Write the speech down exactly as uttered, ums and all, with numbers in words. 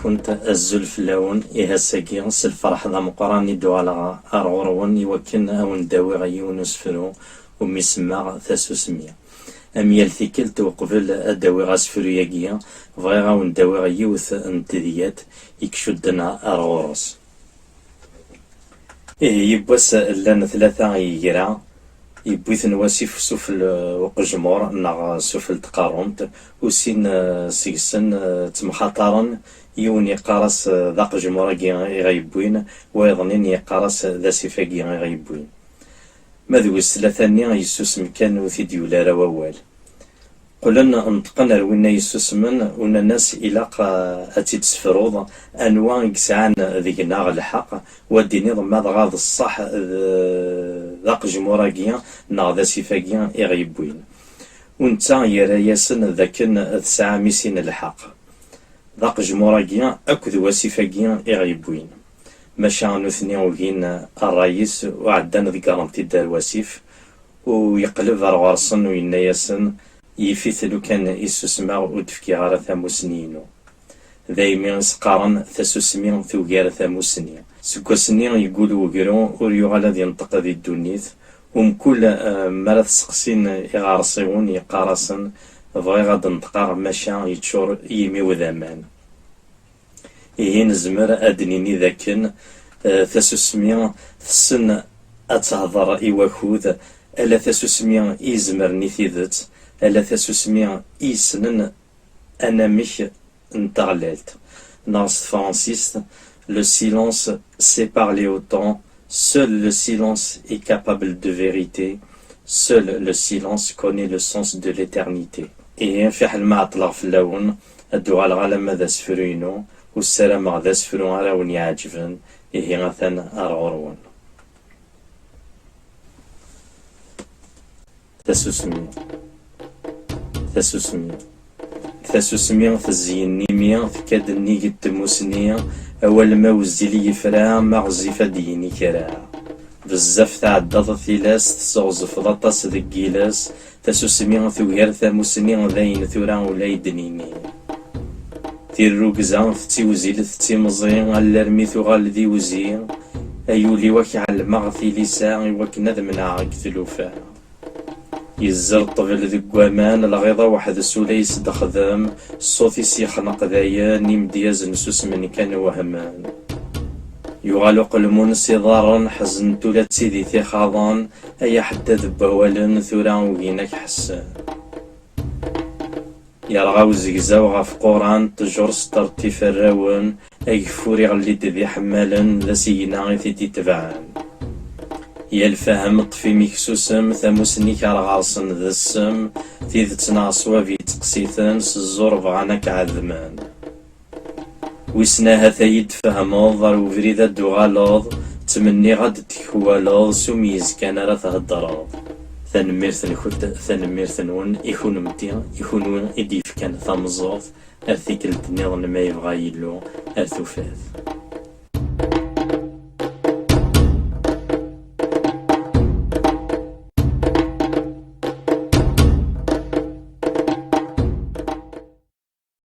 Kunt azul fell-awen, ihi ass-agi s lferḥ d ameqqran i d-uɣaleɣ ar ɣur-wen i wakken a wen-d-awiɣ yiwen usefru umi semmaɣ Tasusmi. Am yal tikkelt uqbel ad d-awiɣ asefru-agi, bɣiɣ a wen-d-awiɣ yiwet n tedyat i icudden ar ɣur-s. Ihi yiwwas llan tlata n yigra, yewwi-ten wasif sufell uqejmur neɣ sufell tqerrumt, u sin, eh, seg-sen, eh, ttemxaṭaren, yiwen yeqqar-as, eh, d aqejmur-agi i ɣ-yewwin, wayeḍnin yeqqar-as d asif-agi i ɣ-yewwin. Ma d wis tlata-nni yessusem kan, ur t-id-yuli ara wawal. Qqlen neṭqen ar winna yessusmen, u nnan-as ilaq, eh, ad tt-id-sefruḍ anwa i yesɛan deg-neɣ lḥeqq, u ad d-tiniḍ ma dɣa d ṣṣeḥ d, d aqejmur-agi neɣ d asif-agi i ɣ-yewwin. U netta yerra-yasen d akken tesɛam i sin lḥeqq. D aqejmur-agi akked wasif-agi i ɣ-yewwin. Maca nutni ugin ṛṛay-is u ɛeddan ḍeggren-t-id ar wasif, u yeqleb ar ɣur-sen u yenna-yasen: "Yif-it lukan i ssusmeɣ, ur d-fkiɣ ara tamusni-inu." Daymi i s-qqaren: "Tasusmi tugar tamusni." Seg wass-nni yeggul wegru, ur yuɣal ad yenṭeq di ddunit. U mkul, eh, mi ara t-seqsin iɣersiwen, yeqqar-asen: "Bɣiɣ ad d-neṭqeɣ, maca yeččur yimi-w d aman." Ihi nezmer ad d-nini dakken, eh, tasusmi tessen ad tehder i wakud, ala tasusmi i izemren i tidet, ala tasusmi i yessnen anamek n taɣlalt. Neɣ s tefransist: "Le silence sait parler au temps, seul le silence est capable de vérité, seul le silence connaît le sens de l'éternité." Ihi fiḥel ma ɛeṭṭleɣ fell-awen, ad d-uɣaleɣ alamma d asefru-inu, u ssarameɣ d asefru ara wen-iɛeǧben. Ihi atan ar ɣur-wen. Tasusmi. Tasusmi. Tasusmi tezyen imi tekka-d nnig n tmusni, awal ma wezzil yefra, ma ɣezzif ad d-yini kra. Bezzaf tɛeddaḍ tilas, tesɣezfeḍ aṭas deg yiles, tasusmi tugar tamusni, d ayen tura ula i d-nini. Tirrugza tettiwzil tettimẓi, alarmi tuɣal d iwzi, ay ul-iw ad k-ɛelmeɣ tilisa, i wakken ad menɛeɣ deg tlufa. Yezzer ṭṭbel deg waman, lɣiḍa weḥd-s ula yesdexdem, ṣṣut-is yexneq dayen, imedyazen susmen kan wehmen. Yuɣal uqelmun s iḍarren, ḥeznen-t ula d tid i t-ixaḍen, ay aḥeddad n wawalen, tura ugin ad k-ḥessen. Yerɣa uzegzaw ɣef Quran, ṭṭjur s ṭerṭif arrawen, ageffur iɣelli-d d iḥemmalen, d asigna i t-id-itebɛen. Yal fahem ṭṭef imi-k susem, tamusni-k ar ɣer-sen d ssem, tidet neɣ ṣṣwab yettqes-iten, s ẓẓur bɣan ad k-ɛedmen. Wissen ahat ad yi-d-tfehmeḍ, ar ubrid ad d-tuɣaleḍ, ttmenniɣ ad d-tekwaleḍ, s umeyyez kan ara theddreḍ. Tanemmirt-nkent, tanemmirt-nwen i kunemti, i kunwi i d-yefkan tameẓẓuɣt, ar tikkelt nniḍen ma yebɣa Yillu, ar tufat.